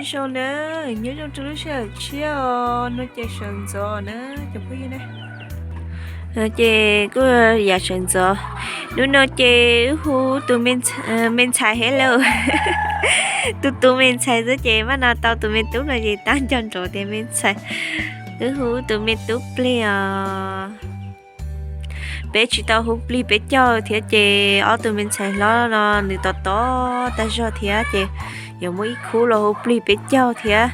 Zoo na, nyob zoo rau lub sij hawm tshiab os, no ces sawv ntxov na cov phooj ywg na. Ces kuj yam sawv ntxov, hnub no ces wb hu tus me ntxhais, hello, tus tus me ntxhais xwb ces maj no tau tus me tub no ces tab nco nrov tias me ntxhais. Wb hu tus me tub plig os. Peb tsis tau hu plig peb caug thiab ces ob tug me ntxhais hlob no nws tos tos tag zog thiab ces yuav muab ib khub los hu plig peb caug thiab,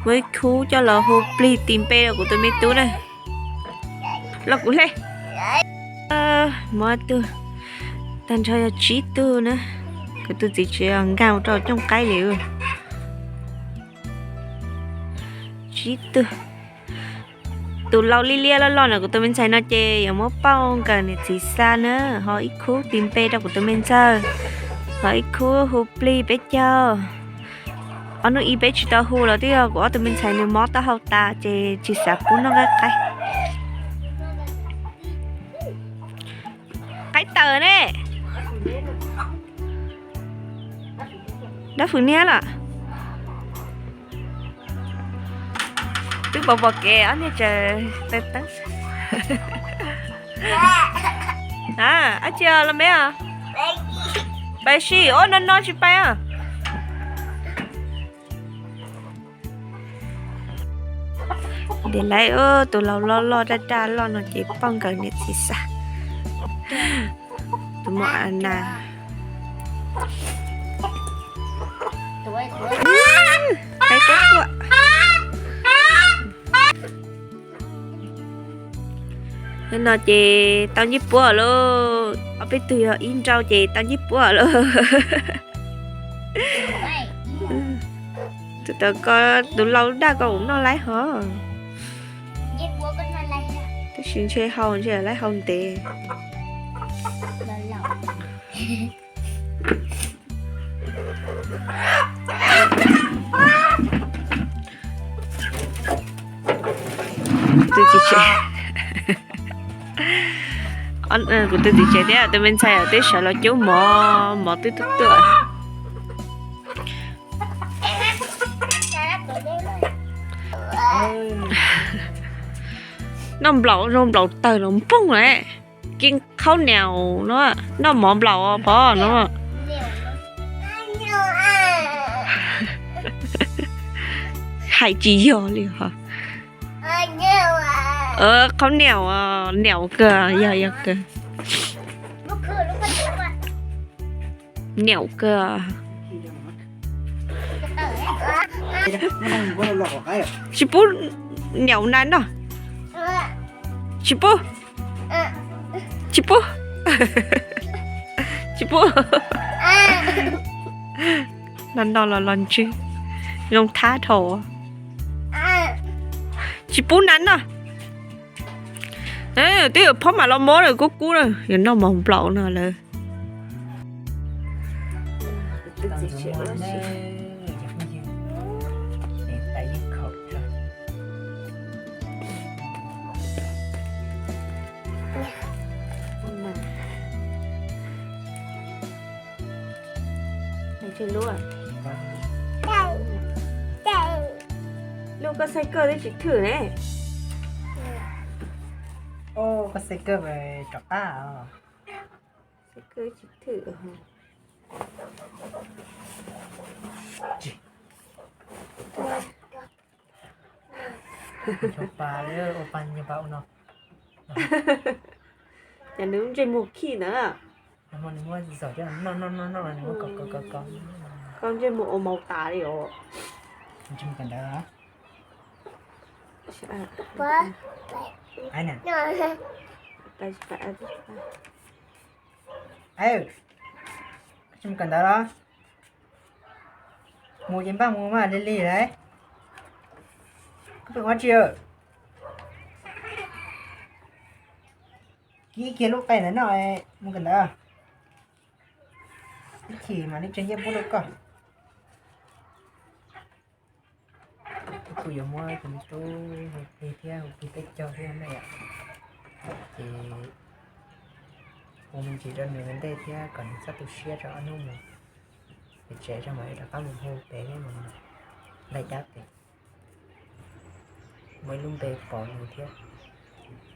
muab ib khub coj los hu plig tis npe rau kuv tus me tub na. Los kuv hle. Muab tug tag nrho yog tsib tug na. Kuv tus txiv tsev nkag rau cooj qaib li. Tsib tug. Tus laus liab liab loj loj na kuv tus me ntxhais no ces yuav muab pauj nkawm niam txiv xa na, ho ib khub tis npe rau kuv tus me ntxawg, ho ib khub hu plig peb caug. Ob hnub ib peb tsis tau hu los twb yog kuv ob tus me ntxhais nws mob taub hau tas ces tsis xav pub noj nqaij qaib. Qaib taws ne. Dab fwm niab lawm. Twb pom pom kev ob niag tsaws taw teeb. Ab tsi los me os. Pais si, ua no no tsis pais os. Ntes lawv tus laus loj loj daj daj loj no ces pauj nkawm niam txiv xa. Tus muam Ana. Qaib tuaj tuaj. Hnub no ces tau ncej puab lauj, ob peb tug yog ib nrau ces tau ncej puab lauj. Tus tau ko, tus laus daj ko ua noj laib hov. Tab sis ntshe hau ntshe laib hau ntev. Tus txiv tsev, kuv tus txiv tsev thiab tus me ntxhais twb sawv los cub mov, mov twb tuaj tuaj. Noj nplaum zoo nplaum tawg los nplooj lawm. Kib khaub niam no, noj mov nplaum pov no. Hais tsis yog li os. Khaub niam, niam kawg, yog yog kawg. Niam kawg. Tsis pub niam na no. Tsis pub. Tsis pub. Tsis pub. No no los los ntswg, zoo thab dhau. Tsis pub na no. Twb yuav phob mam los mob lawm kub kub na, yuav noj mov nplaum no lawm. Lub koj xaij koj twb tsis thwm ne. Koj xaij koj rov qab. Xaij koj tsis thwm. Cov pa, ua pa nyob pa ua no. Cas nws lub ntsej muag khij ntawd. Koj ntsej muag ua maus tas li os. Tsis mus kawm ntawv los? Mus ces npaj mus mas lig lig lauj. Koj pheej ua dab tsi? Kib kiag lub qe ntawd noj, mus kawm ntawv. Ib chim mam li tso nyiaj pub rau koj. Kuv yuav muab tus me tub hu plig thiab hu plig peb caug thiab ne yom. Ces hu me ntsis rau nws ua ntej thiab kom nws txhob tu siab rau ob hnub mus pem tsev, rau mam li rov qab mus hu pem thiab mus. Nplaig cab tes, muaj ib lub npe pom nws thiab,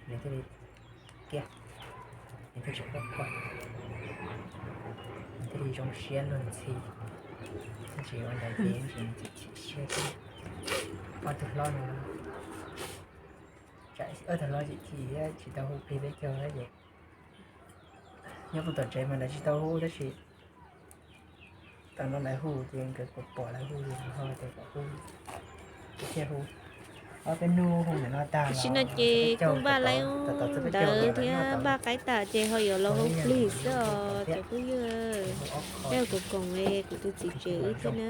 nws thiaj li kiag, nws thiaj tsis quaj quaj, nws thiaj li zoo siab luag ntxhi. Tab sis ua ntawd ces nws chim chim siab thiab. Ob tug hlob no, tsam ob tug hlob chim chim thiab tsis tau hu plig peb caug ces nyob puag tom tsev mas lawv tsis tau hu tab sis tam no lawv hu ces nkawd pom pom lawv hu ces ho tias kom hu, thiaj hu. Ob peb hnub hu ntawm no tag los peb caug, tom tom peb caug ntawd thiab npaj qaib tas ces ho yuav los hu plig xwb os cov phooj ywg. Peb hu koom koom kuv tus txiv tsev wb thiab na.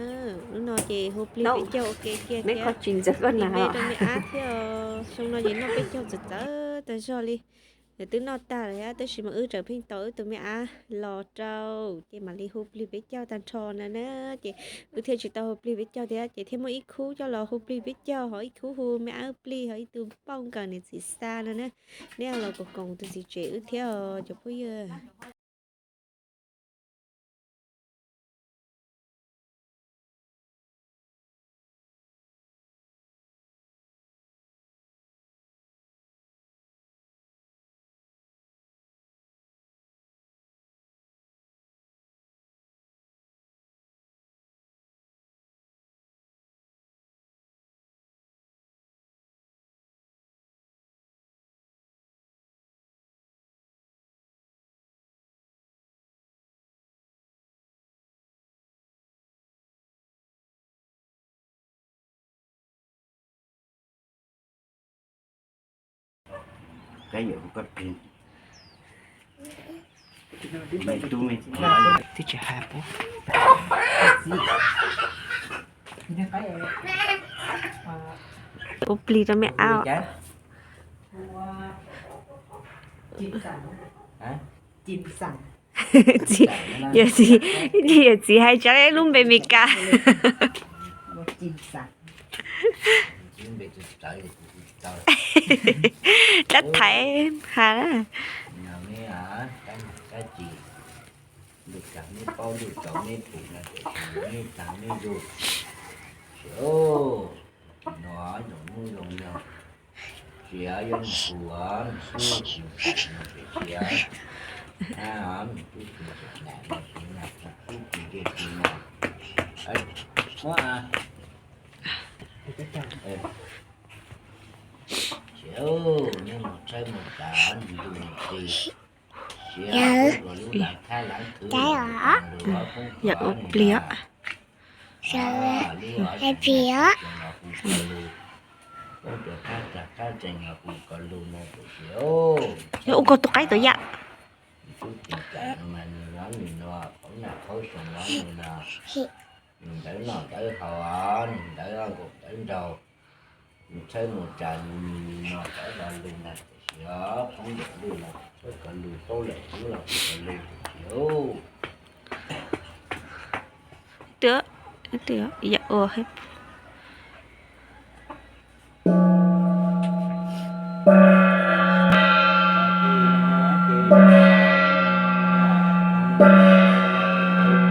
Lub no ces hu plig peb caug ua ke kiag thiab, me rau me ab thiab. Xyoo no ces noj peb caug txawv txawv tag zog li. Lawv twb noj tag lawm thiab tab sis mas wb tseem pheej tos wb tus me ab los rau ces mam li hu plig peb caug tag nrho na na. Ces wb thiaj tsis tau hu plig peb caug thiab ces thiaj muaj ib khub coj los hu plig peb caug, ho ib khub hu me ab wb plig, ho ib tug pauj nkawm niam txiv xa no na. Neb los koom koom tus txiv tsev wb thiab os cov phooj ywg. Twb tsis hais puas. Ua plig rau me ab. Yawm txiv hais tsa lub npe Mes Kas. Dab Thaiv has na. Yog ua plig os. Yog ua koj tus qaib tau yam. Nws ntawd noj ntawd haus, nws ntawd nkaum ntawd nraug, nws tshawb mus tsa nws no tawv lo lug na tiam sis poob ntawm lug los tshawb ko lug, poob lawm lub los ko lug tiam sis. Twb, twb yam ua.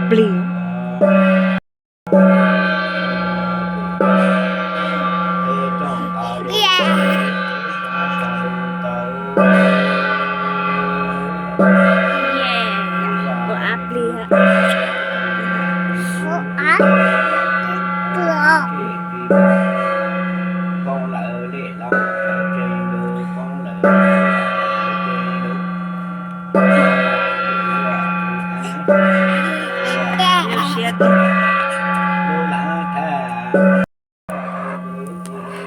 Plig. Ua av plig.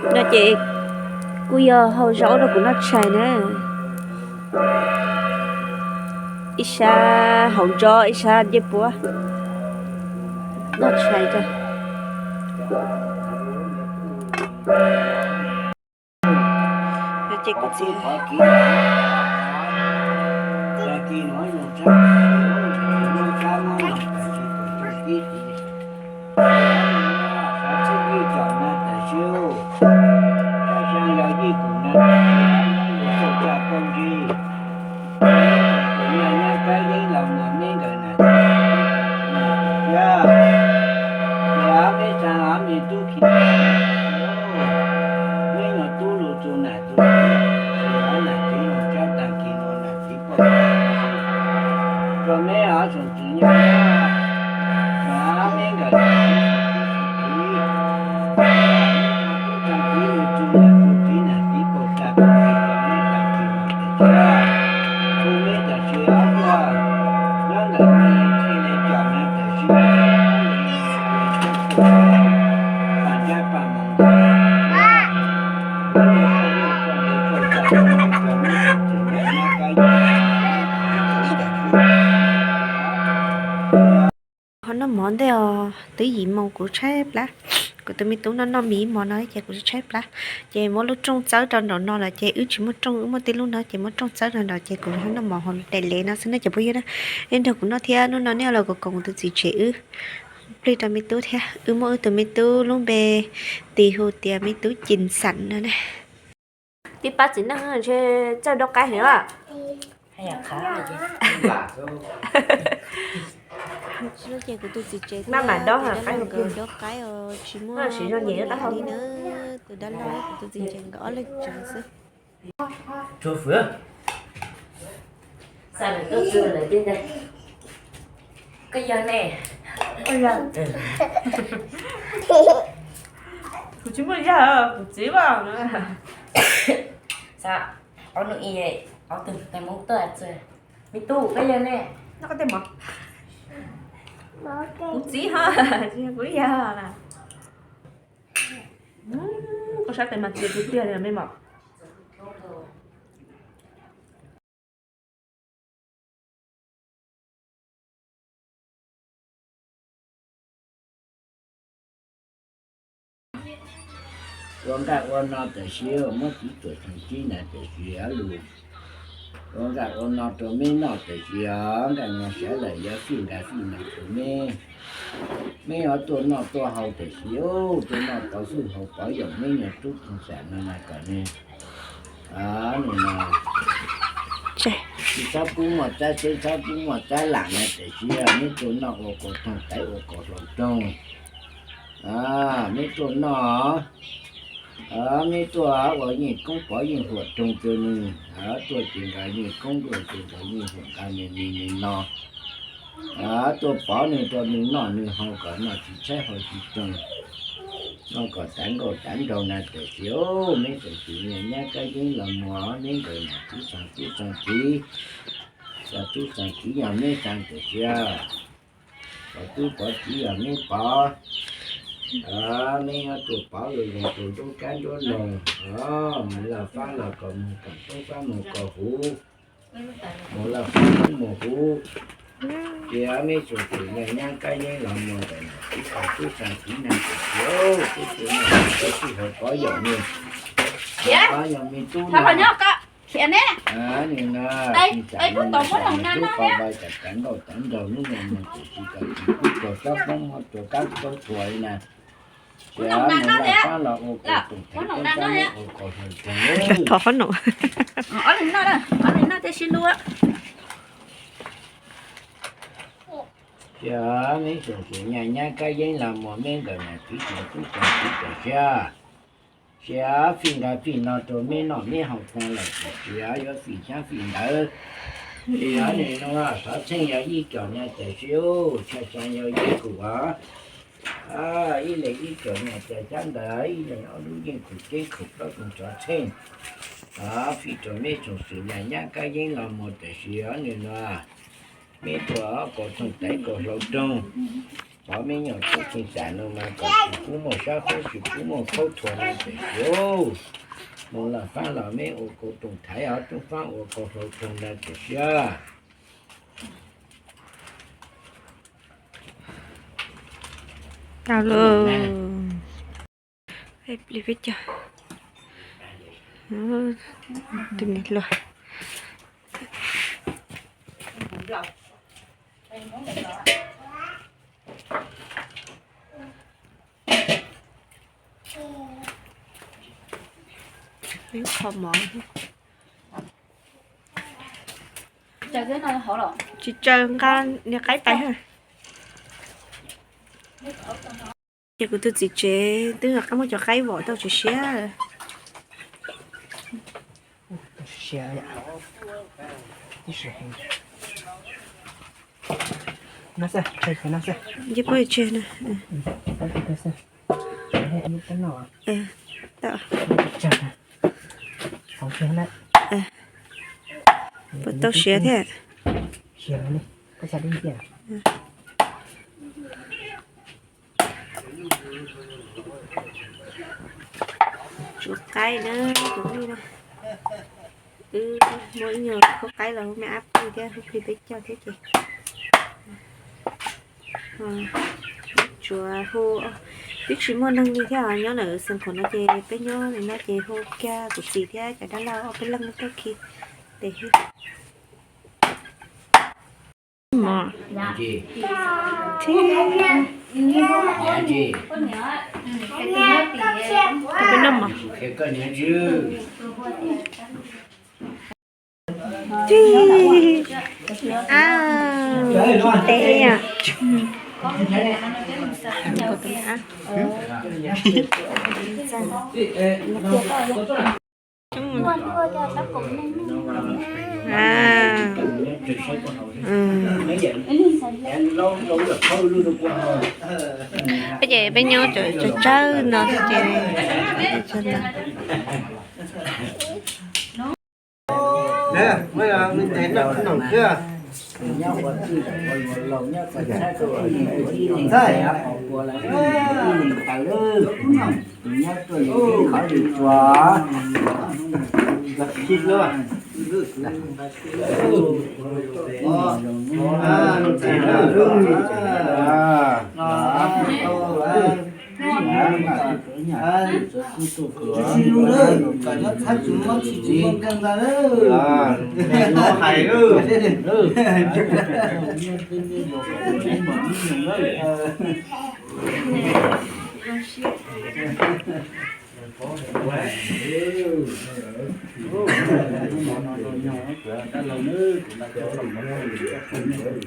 No ces kuj yog hau zaub rau kuv noj tshais na. Ib sab hauv ntso ib sab ncej puab. Noj tshais rau. Ces kuv txiv Nam txiv los tsaib tag kis no nam txiv poj rua meb os, tsoom txiv nyob, neb nkawm tub tsoom txiv lug txug nam txiv nam txiv pau xa tag kis rua meb tag kis no tes sia, kuv meb tam sis ob tuaj nyob ntawm no tsheej le cov no tam sis pam ntsab pam moov Ho noj mov ntej os, twb yim moos kuv tshaib plab. Kuv tus me tub noj noj mis mov no ces kuv tshaib plab. Ces muab lub rooj txawb rau nraum no lawm ces wb tsis muaj rooj, wb muaj tib lub no ces muab rooj txawb rau nraum ces kuv ho noj mov hauv daim lev no xwb na cov phooj ywg na. Nej nrog kuv noj thiab, hnub no nej los koom koom kuv tus txiv tsev wb plig rau me tub thiab. Wb muab wb tus me tub lub npe tis hu tias me tub Cim Xam no na. Tib pab txiv neej ntshe txawj dob qaib heev os. Ces kuv tus txiv tsev maj mam dob qaib, dob qaib os, tsis muaj li na. Tus dab laug kuv tus txiv tsev nkawd ob leeg tsev xwb. Koj yog ne? Kuv tsis muaj yawg, kuv txiv as. Ob nub ib ob tug tais Hmoob tuaj txog, me tub koj yog ne? Noj koj tej mov. Kuv txiv ho, kuv yog na. Koj sab tes mas txias tiag tiag li me mom. Ua nkaj ua no tam sim, muab txiv tuam tseem tsib na tam sim lug ua nkaj ua no rau meb noj tam sim os. Nkaj no sawv lawm yuav fij nkaj fij no rau meb, meb yuav tuaj noj tuaj haus tam sim, tuaj noj pov xwb haus pov yoom meb nyuag tub Tooj Xam no na kom nws, nws no tsis txhob pub muaj tsab tsheb, txhob pub muaj tsab lam na tam sim meb tuaj noj ua kaus toog taiv ua kaus hlau roog. Meb tuaj noj, meb tuaj ua yeej koob pov yeej huam roog rau nws, tuaj ces nkawd yeej koob, tuaj ces nkawd yeej huam nqa nws li nws no. Tuaj pov nws rau nws noj nws haus kom noj tsis tshaib haus tsis roog, noj kom tav nkauj tav nraug na tam sim. Meb tsoom txiv nyav nyab kab yeeb los muag, meb nkawd niam tub txaas tub txaas kiv, tub txaas kiv yog meb txaas tam sim, pov tub pov kiv yog meb pov. Meb yuav tuaj pov lug yeej tus nruab kab nruab noog, mus laj fab los kom mus, kom toob fab mus kom huv, mus laj fab toob mus huv. Ces meb tsoom txiv nyav nyab kab yeeb los muag ntawm niam tub txaas tub txaas kiv na tam sim, tub txaas kiv tub txaas kiv pov yog nws, yog me tub no. Nws no, tub pov vai tas tav nkauj tav nraug hnub no mus tam sim kom tsis pub tuag tsob poob muab tuag kab tsob tuag li na. Ces mus laj fab los ua kaus toog taiv, ua kaus hlau roog. Ces meb tsoom txiv nyav nyab kab yeeb los muag, meb nkawd niam tub txaas tub txaas kiv tam sim, sia fij nkawd fij no rau meb noj meb haus tag lawm tam sim yuav fij xyab fij ntawv. Ces nws no xov tsheej yog ib com nyuag tam sim, tshaj xyoo yog ib kus os. Ib leeg ib com nyuag tam xyab ntawv, ib leeg ob lub yeej khum ceeb khum plaub koog xov tsheej. Fij rau meb tsoom txiv nyav nyab kab yeeb los muag tam sim nws no, meb tuaj kaus toog taiv kaus hlau roog. Pov meb nyuag tub Tooj Xam no mas kom tsis pub muaj sab khaub tsis pub muaj khaub thuas na tam sim. Mus laj fab los meb ua kaus toog taiv os, tub fab ua kaus hlau roog na tam sim. Tau lawm. Peb caug. Tus niam hluas. Kho mov. Tsis tsaws nqa niag qaib tais. Ces kuv tus txiv tsev twb rov qab muab cov qaib vom tau tsis siab. Sia, ib sim heev. No xwb, tseg no xwb. Ib pob tseg no. Puas tau siav thiab? Tsuav qaib na, tus vij na. Wb muaj ib nyuag khub qaib los hu me ab pwg thiab hu plig peb caug thiab ces tsuav hu, twb tsis muaj neeg li thiab os, nyob ntawm Xeev Khuam no ces peb nyob li no ces hu kiag kuv txiv thiab cov dab laug ob peb leeg tuaj khi tes thiab. Ces peb nyob tsawg tsawg no ces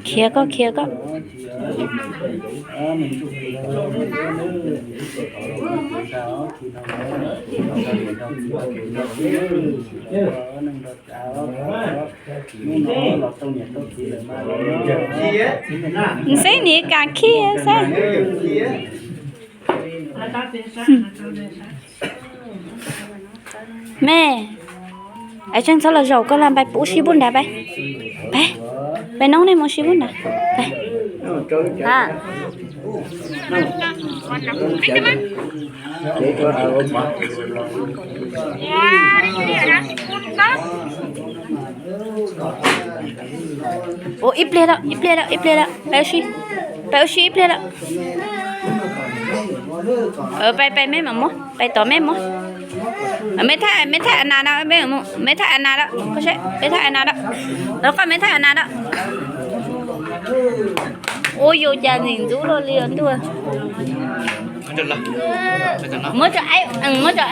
Khiav koj, khiav koj. Xeeb nis kas khi xeeb. Me, es tseem txhob los zaum koj la, peb ua si npuab nrad peb. Peb, peb noob nej mus si npuab nrad. Peb. Ha. Ua ib pliag lawm, ib pliag lawm, ib pliag lawm, peb ua si, peb ua si ib pliag lawm. Peb, peb me mam muab, peb tod me muab. Me thaj, me thaj nas no, me thaj nas lawm, me thaj nas lawm, los koj me thaj nas lawm. Ua yus cas ntxim ntxub luaj li os ntuj. Muab rau, muab rau.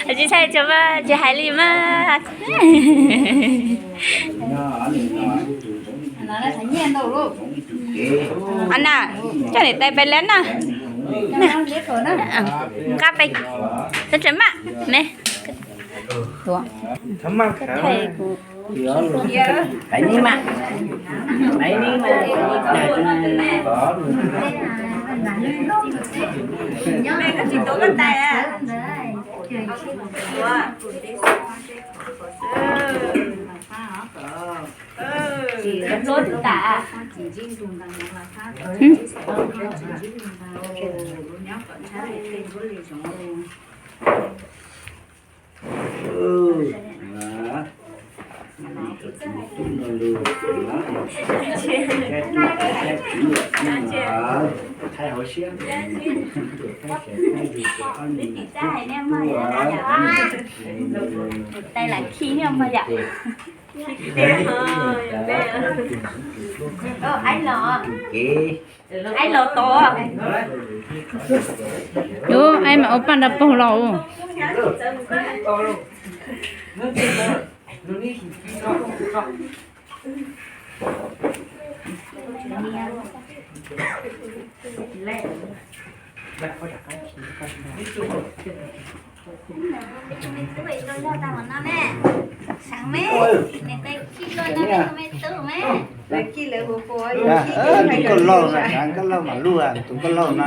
Tsis ntshai tsis mas, tsis hais li mas. Ana, coj niam tais pais lawm na. Nqa pais, tseem maj ne. Tais lam khi nyob mas yom. Aib los tos. Aib mas ua paj nrog paug los. Tus koj laug no, tus koj laug no.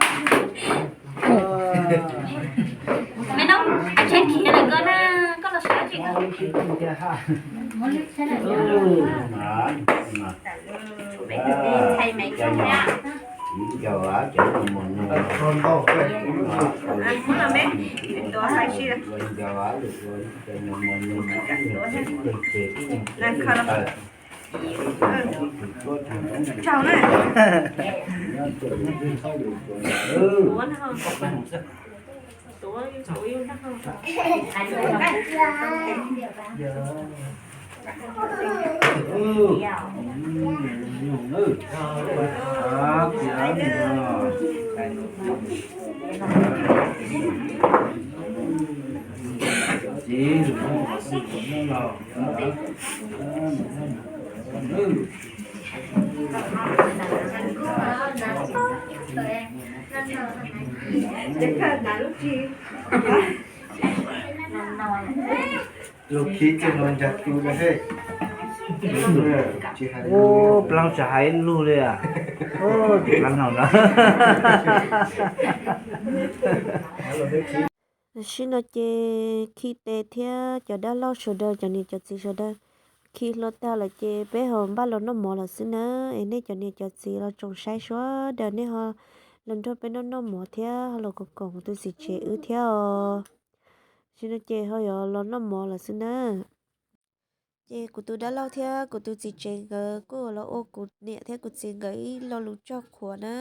Ub, plaub tsis hais lug li. Tus plaub no na. Tam sim no ces khi tes thiab cov dab laug sawv daws, cov niam cov txiv sawv daws khi hlo tag lawm ces peb ho npaj los noj mov lawm xwb na. Es nej cov niam cov txiv los tsoom saib sawv daws nej ho los nrog peb noj noj mov thiab ho los koom koom kuv tus txiv tsev wb thiab os. Tam sim no ces ho yuav los noj mov lawm xwb na. Ces kuv tus dab laug thiab kuv tus txiv tsev nkawd kuj los ua kuv niam thiab kuv txiv nkawd ib lo lus tsaug qhuas na.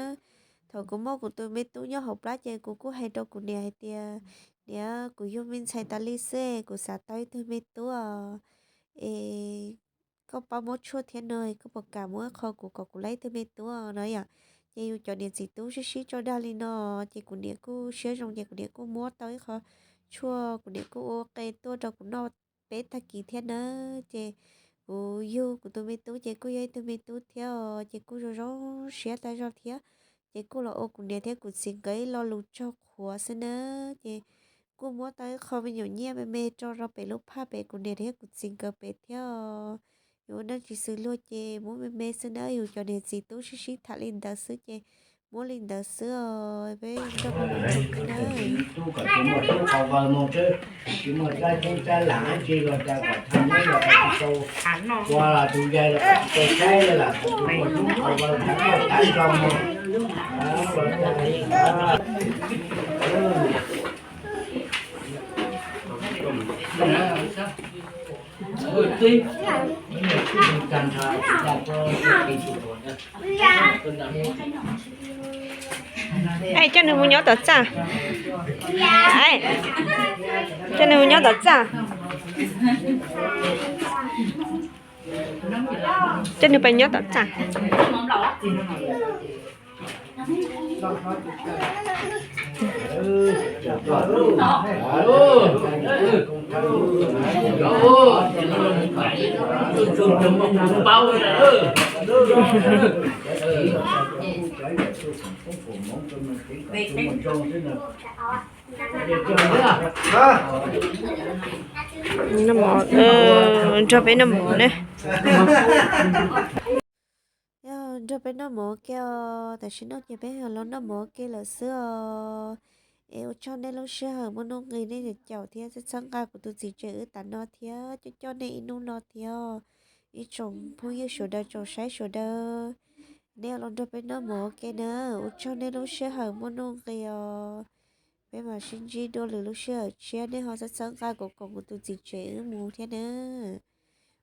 Thaum kuv muab kuv tus me tub nyob hauv plab ces kuv kuj hais rau kuv niam hais tias, niam, kuv yug me ntxhais tas li xwb, kuv xav tau ib tug me tub os. Es koj pab muab tshuaj thiab no, koj puas kam muab ib qho kuv kom kuv laib ib tug me tub no yom? Ces yus cov niam txiv tub sib sib tso dag li no, ces kuv niam kuj siab zoo ces kuv niam kuj muab tau ib qho tshuaj, kuv niam kuj ua qe tuaj rau kuv noj peb tag kis thiab na. Ces kuv yug kuv tus me tub ces kuj yog ib tug me tub thiab os, ces kuj zoo zoo siab tag zog thiab. Ces kuj los ua kuv niam thiab kuv txiv nkawd ib lo lus tsaug qhuas xwb na. Ces kuj muab tau ib qho me nyuam nyiaj me me tso rau pem lub phaj pem kuv niam thiab kuv txiv nkawd pem thiab os. Yus ua neej tsis xws luag ces muab me me xwb na, yus cov niam txiv tub sib sib tham li ntawd xwb ces muab li ntawd xwb os. Peb nrog Es coj nws mus nyob tom txaj. Es coj nws mus nyob tom txaj. Coj nws pais nyob tom txaj. Noj mov, nrog peb noj mov na. Nrog peb noj mov ua ke os. Tam sim no ces peb los noj mov ua ke lawm xwb os. Es ua tsaug nej lub sij hawm muaj nuj nqis nej caum thiab txhawb nqa kuv tus txiv tsev wb tas no thiab coj coj nej ib hnub no thiab. Ib tsoom phooj ywg sawv daws tsoom saib sawv daws, nej los nrog peb noj mov ua ke na. Ua tsaug nej lub sij hawm muaj nuj nqis os. Peb mam sib ntsib dua lwm lub sij hawm tshiab, nej ho txhawb txhawb nqa kom koom kuv tus txiv tsev wb mus thiab na.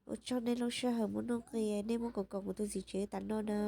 Ua tsaug nej lub sij hawm muaj nuj nqis, nej muab kom koom kuv tus txiv tsev wb tas no na.